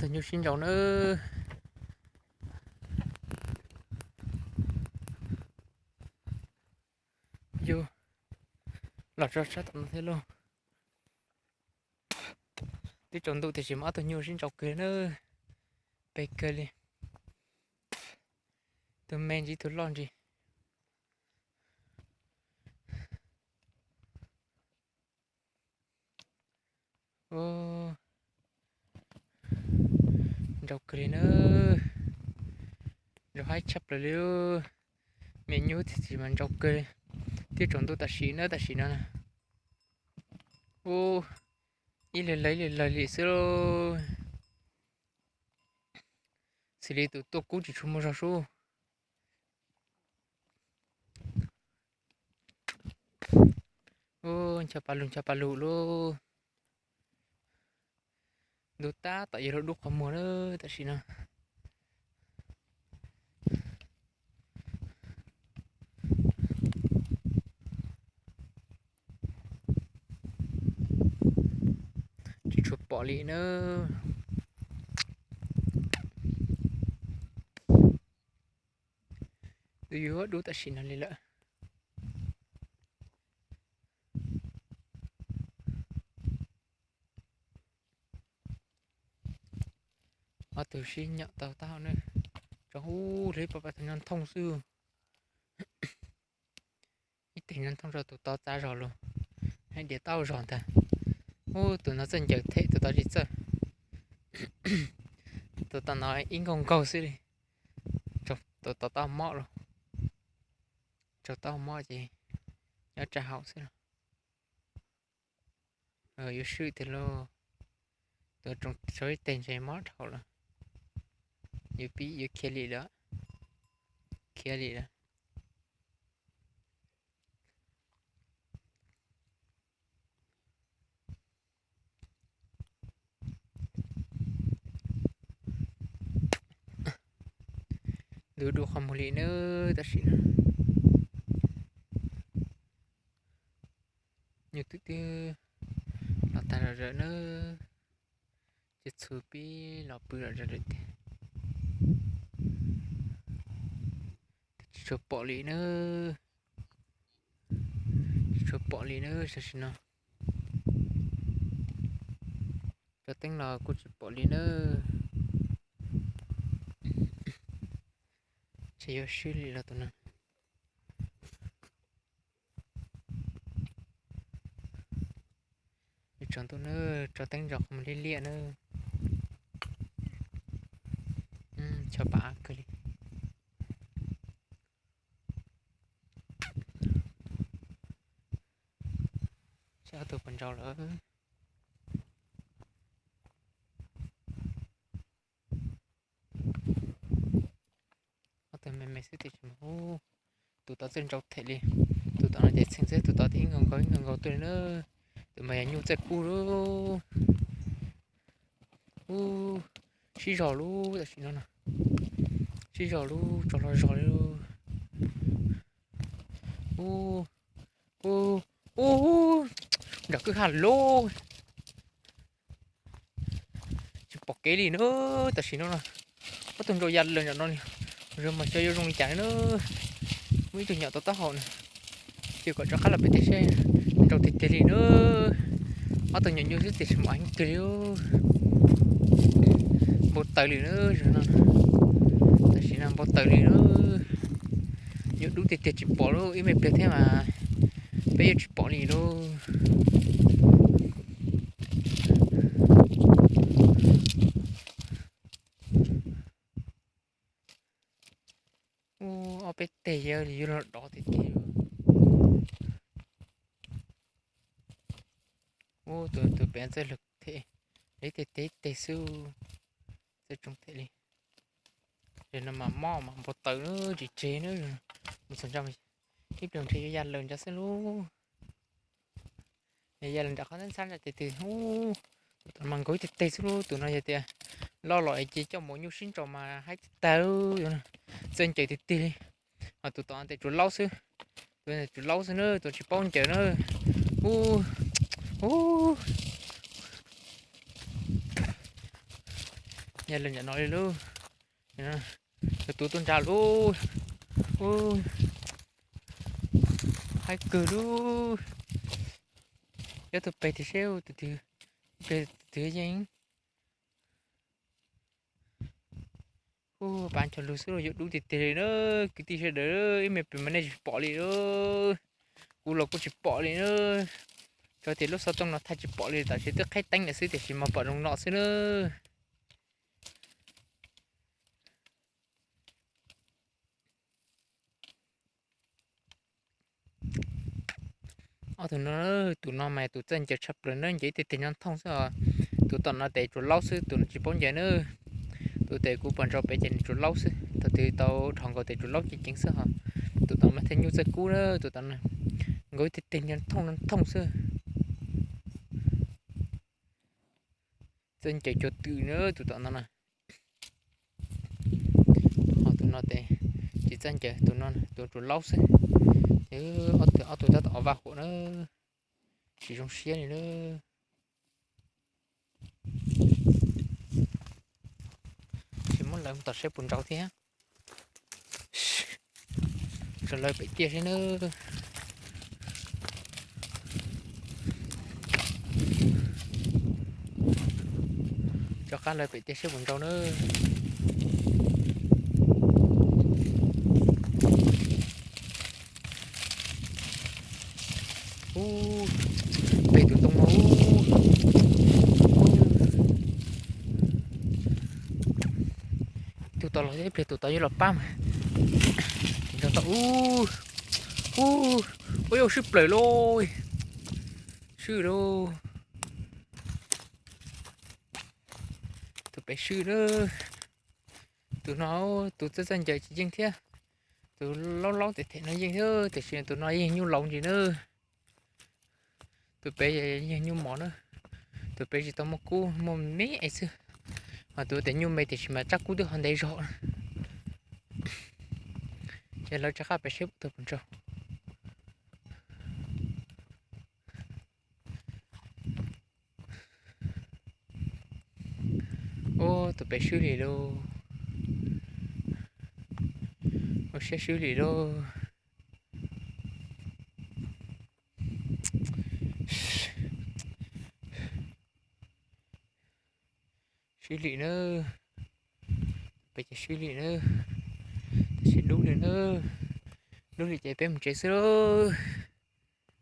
tug nyuj sib nraus na. Yus los tso sab tom no thiab lauj. Twb tsaus ntuj tiam sis mas ob tug nyuj sib nraus kawg na. Pes kawg li. Tug me ntsis tug loj ntsis. Nraus kawg li na. Nraus haib tshaj plaws li. Me nyuj tiam sis mas nraus kawg li. Twb tsaus ntuj tam sim na, tam sim no na. Ub, ib lawg lawg ib lawg lawg li xwb lauj. Xws li tus tuaj kub tsis tshua muaj zog sub. Ub, ncho pa lug ncho pa lug lauj. Ntuj tab tom yuav luag dub qhov muag na tam sim no. Tsis tshua pom li na. Twb yuav dub tam sim no li lawm. Ob tug sib nyom tau taub hau na. Tso ub, ib pab pab tug nyob thooj xwb. Ib teg nyob thooj rau tus tod txav zog lug, hais diav taub hau zog ntag. Ub, tus no txawj ncaws them, tus tod tsis txawj. Tus tod no ib nkaug nkaug xwb li. Tus tod taub hau mob lawm. Tus taub hau mob ces nyob rau hauv xwb los. Yuav swb tiag lauj. Tus tsoom tshuav ib teg ntshe mob dhau lawm. Yuav pib yuav khiav li lawm. Khiav li lawm. Ntuj dub qhov muag li na tam sim no. Nyuj twb twb los tag zom zaws na. Ces txhua pib los pw zom zaws lawm tiag. Tsis tshua pom li na. Tsis tshua pom li na tam sim no. Tso teeb los kuj tsis pom li na. Ntshe yuav swb li los tus no. Tsaus ntuj na, tso teeb ntso qhov muag liab liab na. Tso pam kawg li. Saib ob tug puas nraus lawm. Ob tug me me xwb tiam sis mas ub, tus tod txawj nraus them li. Tus tod no ces txheej xwb, tus tod ib nkaug nkaug ib nkaug nkaug tuaj li na. Tus mas yog nyuj txawj kub lawm. Ub, sib zog lub tam sim no no. Sib zog lub, tsaus hlo zog li lub. Ub, ub, ub, nram kwj ha lub. Tsis pom kev li na, tam sim no no. Ob tug nraus ya lawm nram no li. Zoo mas xyov yuav zoo li cas li na. Muaj ib tug nyom tau taub hau na. Ces kom rov qab los pem teb seb. Nraus tiag tiag li na. Ob tug nyuam nyuj xwb tiam sis mas heev tiag li. Npau taws li na, tam sim no npau taws li na. Nyuam dub tiag tiag tsis pom lub ib me pliag thiab mas peb yuav tsis pom li lauj. Ub, ob peb teg yog li yuav los dov tiag tiag. Ub, tus tus pem txawj lug them, lawv teg teg teg xwb, txawj tsoo them li. Ces no mas mob mas npau taws na, tsis tseg na. Mus txog nrad ib pliag ntshe yuav ya lawm nrad xwb lauj. Ya lawm nram qhov ntxhab ntxhab nrad ces tus ub, tus no mas nkaug ib teg teg xwb lauj. Tus no yog tias loj los ces coj mus nyuj sib nraus mas haib tag tag, txawj ncaws tiag tiag li. Ho tus tod tes tsuas laub xwb, tus tsuas laub xwb na, tus tsis paub ncaws na. Ub, ub, Yog li ntawm no li lauj, tus tuaj nrad lauj, haib kawg lauj. Cov tus pem tiag seb tus twg, tus twg yeej. Ub, pab cog lus xwb los yuav dub tiag tiag li na. Kwv tij sawv daws, ib me pliag mas nej tsis pom li lauj. Kuv los kuj tsis pom li na. Cov tias lub xov tooj no thaij tsis pom li, tam sim twb qhib teeb lawm xwb tiam sis mas pom zoo no xwb na. Ob tug no, tus no mas tus txawj ncaws tshaj plaws na, ncaws ib teg teg nyob thooj xwb os. Tus tom no tes tsuas laub xwb, tus no tsis paub ncaws na. Tus tes kuv pom ntsaum pem ces nws tsuas laub xwb, thaum twg tau dhos nkaus tes tsuas laub ceev ceev xwb os. Tus tom mas thiaj nyuj txawj kub na, tus tom no nkaus ib teg teg nyob thooj nyob thooj xwb. Txawj ncaws cuag twm na tus tom no na. Ho tus no tes tsis txawj ncaws, tus no tus tsuas laub xwb. Ces ob tug, ob tug tab tom vaj huam na, tsis zoo siab li na. Tsis muab lawv mus tom seb puas ntsau thiab. Tso lawv pem tiaj seb na. Tso qab lawv pem tiaj seb puas ntsau na. Ub, pem tus ntoo no. Tus tod los ib pliag tus tod yuav los pab mas. Nrog tau ub, ub, ua yau swb plaws lauj. Swb lauj. Tus pem swb na. Tus no tus txawj txawj ncaws tsis yeej thiab. Tus laub laub them them no yeej thiab tiam sis tus no yeej nyuj laus ntsis na. Tus pem yeej nyuj mos na. Tus pem tsis tau muaj kub, muaj me es xwb. Ho tus tes nyuj me tiam sis mas tsab kub twb ho ntev zog. Ces lawv rov qab pem seb puas tau puas ntsau. Ub, tus pem swb li lauj. Ua siab swb li lauj. Swb li na. Pem ces swb li na. Tab sis dub li na. Dub li ces peb mus tsev xwb lauj.